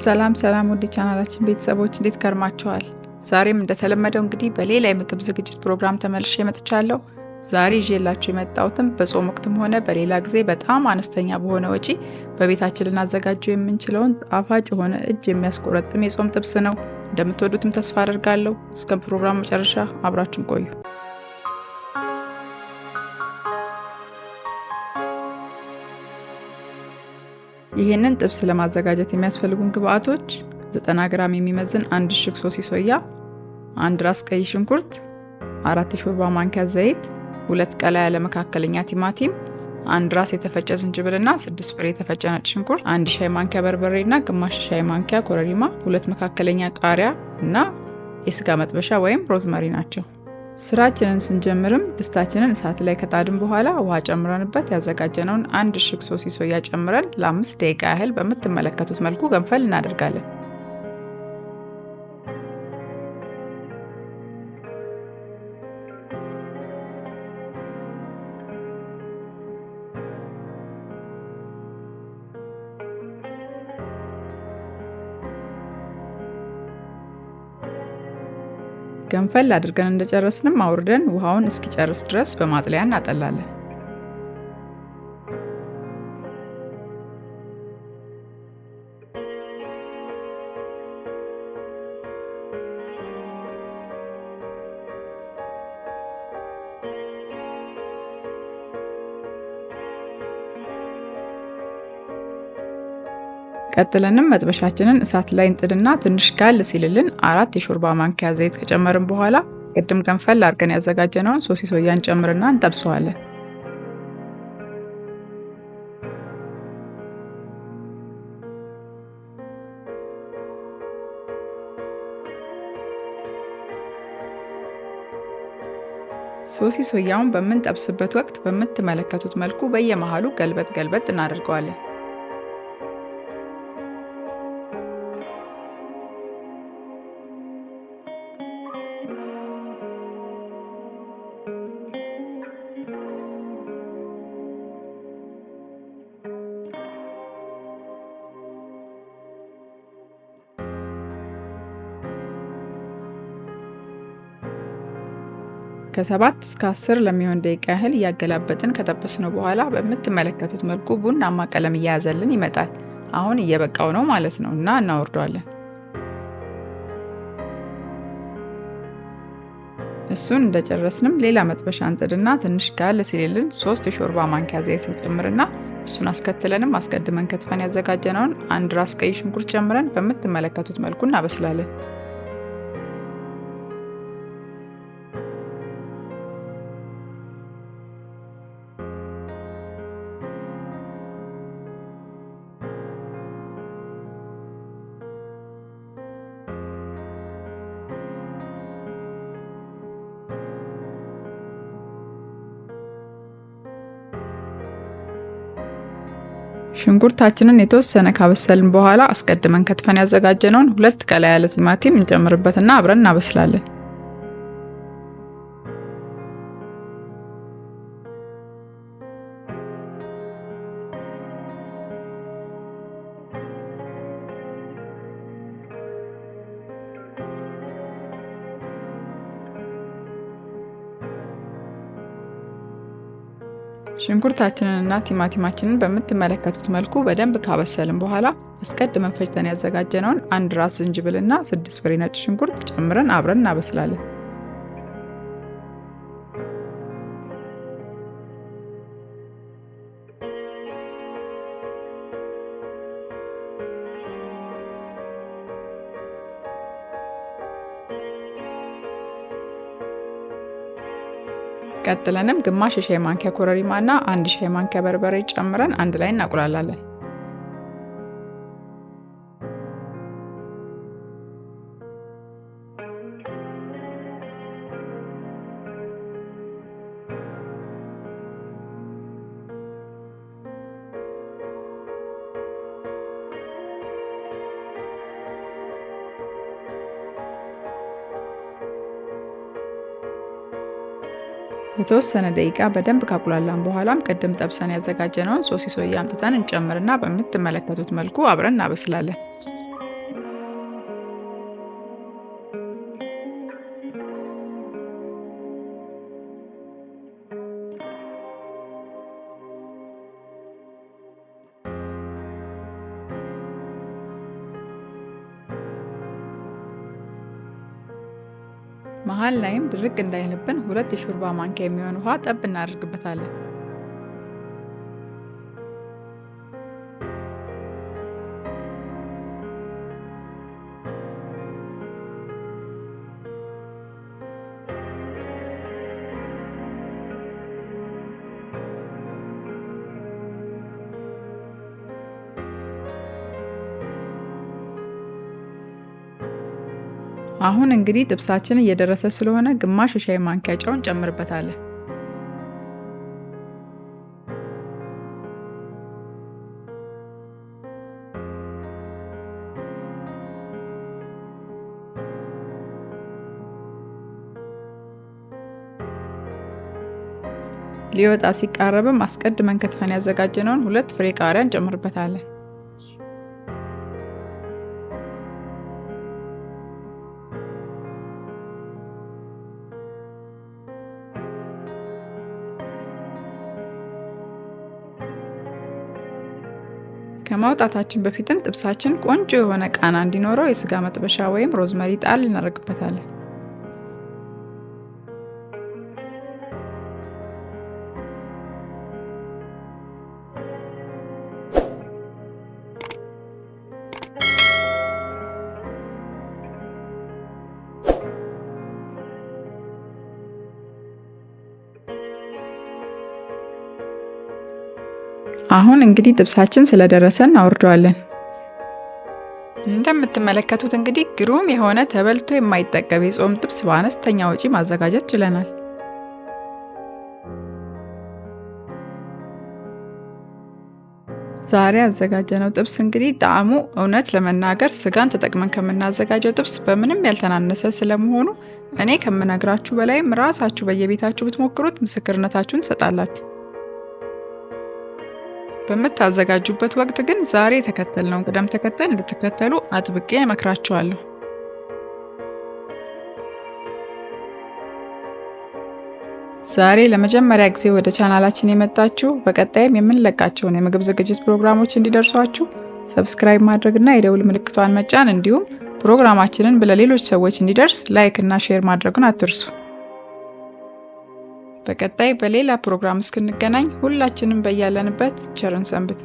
ሰላም ሰላም ውድ ቻናላችን ቤተሰቦች እንዴት ከርማችኋል? ዛሬም እንደተለመደው እንግዲህ በሌላ የምግብ ዝግጅት ፕሮግራም ተመልሼ መጥቻለሁ። ዛሬ ይዤላችሁ የመጣሁትም በጾም ወቅትም ሆነ በሌላ ጊዜ በጣም አነስተኛ በሆነ ወጪ በቤታችን ልናዘጋጀው የምንችለውን ጣፋጭ የሆነ እጅ የሚያስቆረጥም የጾም ጥብስ ነው። እንደምትወዱትም ተስፋ አደርጋለሁ። እስከ ፕሮግራሙ መጨረሻ አብራችሁን ቆዩ። ይህንን ጥብስ ለማዘጋጀት የሚያስፈልጉን ግብአቶች 90 ግራም የሚመዝን አንድ እሽግ ሶሲ ሶያ፣ አንድ ራስ ቀይ ሽንኩርት፣ 4 የሾርባ ማንኪያ ዘይት፣ 2 ቀላ ያለ መካከለኛ ቲማቲም፣ አንድ ራስ የተፈጨ ዝንጅብልና 6 ፍሬ የተፈጨ ነጭ ሽንኩርት፣ አንድ ሻይ ማንኪያ በርበሬና ግማሽ ሻይ ማንኪያ ኮረሪማ፣ 2 መካከለኛ ቃሪያ እና የስጋ መጥበሻ ወይም ሮዝመሪ ናቸው። ስራችንን ስንጀምርም ድስታችንን እሳት ላይ ከጣድን በኋላ ውሃ ጨምረንበት ያዘጋጀነውን አንድ እሽግ ሶሲ ሶያ ጨምረን ለ5 ደቂቃ ያህል በምትመለከቱት መልኩ ገንፈል እናደርጋለን። ገንፈል አድርገን እንደጨረስንም አውርደን ውሃውን እስኪጨርስ ድረስ በማጥለያ እናጠላለን። ቀጥለንም መጥበሻችንን እሳት ላይ እንጥድና ትንሽ ጋል ሲልልን 4 የሾርባ ማንኪያ ዘይት ከጨመርን በኋላ ቅድም ገንፈል አድርገን ያዘጋጀነውን ሶሲ ሶያን ጨምርና እንጠብሰዋለን። ሶሲ ሶያውን በምንጠብስበት ወቅት በምትመለከቱት መልኩ በየመሃሉ ገልበጥ ገልበጥ እናደርገዋለን። ከ7 እስከ 10 ለሚሆን ደቂቃ ያህል እያገላበጥን ከጠበስነው በኋላ በምትመለከቱት መልኩ ቡናማ ቀለም እየያዘልን ይመጣል። አሁን እየበቃው ነው ማለት ነው እና እናወርደዋለን። እሱን እንደጨረስንም ሌላ መጥበሻ እንጥድና ትንሽ ጋል ሲልልን 3 የሾርባ ማንኪያ ዘይት እንጨምርና እሱን አስከትለንም አስቀድመን ከትፈን ያዘጋጀነውን አንድ ራስ ቀይ ሽንኩርት ጨምረን በምትመለከቱት መልኩ እናበስላለን። ሽንኩርታችንን የተወሰነ ካበሰልን በኋላ አስቀድመን ከትፈን ያዘጋጀነውን 2 ቀላ ያለ ቲማቲም እንጨምርበትና አብረን እናበስላለን። ሽንኩርታችንንና ቲማቲማችንን በምትመለከቱት መልኩ በደንብ ካበሰልን በኋላ አስቀድመን ፈጭተን ያዘጋጀነውን አንድ ራስ ዝንጅብልና 6 ፍሬ ነጭ ሽንኩርት ጨምረን አብረን እናበስላለን። ቀጥለንም ግማሽ የሻይ ማንኪያ ኮረሪማና አንድ ሻይ ማንኪያ በርበሬ ጨምረን አንድ ላይ እናቁላላለን። የተወሰነ ደቂቃ በደንብ ካቁላላን በኋላም ቅድም ጠብሰን ያዘጋጀነውን ሶሲ ሶያ አምጥተን እንጨምርና በምትመለከቱት መልኩ አብረን እናበስላለን። መሀል ላይም ድርቅ እንዳይልብን 2 የሾርባ ማንኪያ የሚሆን ውሃ ጠብ እናደርግበታለን። አሁን እንግዲህ ጥብሳችን እየደረሰ ስለሆነ ግማሽ የሻይ ማንኪያ ጨው እንጨምርበታለን። ሊወጣ ሲቃረብም አስቀድመን ከትፈን ያዘጋጀነውን 2 ፍሬ ቃሪያ እንጨምርበታለን። ከማውጣታችን በፊትም ጥብሳችን ቆንጆ የሆነ ቃና እንዲኖረው የስጋ መጥበሻ ወይም ሮዝመሪ ጣል እናደርግበታለን። አሁን እንግዲህ ጥብሳችን ስለደረሰ እናወርደዋለን። እንደምትመለከቱት እንግዲህ ግሩም የሆነ ተበልቶ የማይጠገብ የጾም ጥብስ በአነስተኛ ወጪ ማዘጋጀት ችለናል። ዛሬ ያዘጋጀነው ጥብስ እንግዲህ ጣዕሙ እውነት ለመናገር ስጋን ተጠቅመን ከምናዘጋጀው ጥብስ በምንም ያልተናነሰ ስለመሆኑ እኔ ከምነግራችሁ በላይም ራሳችሁ በየቤታችሁ ብትሞክሩት ምስክርነታችሁን ትሰጣላችሁ። በምታዘጋጁበት ወቅት ግን ዛሬ የተከተልነውን ቅደም ተከተል እንድትከተሉ አጥብቄ እመክራችኋለሁ። ዛሬ ለመጀመሪያ ጊዜ ወደ ቻናላችን የመጣችሁ በቀጣይም የምንለቃቸውን የምግብ ዝግጅት ፕሮግራሞች እንዲደርሷችሁ subscribe ማድረግና የደውል ምልክቷን መጫን እንዲሁም ፕሮግራማችንን ለሌሎች ሰዎች እንዲደርስ like እና share ማድረጉን አትርሱ። በቀጣይ በሌላ ፕሮግራም እስክንገናኝ ሁላችንም በያለንበት ቸርን ሰንብት።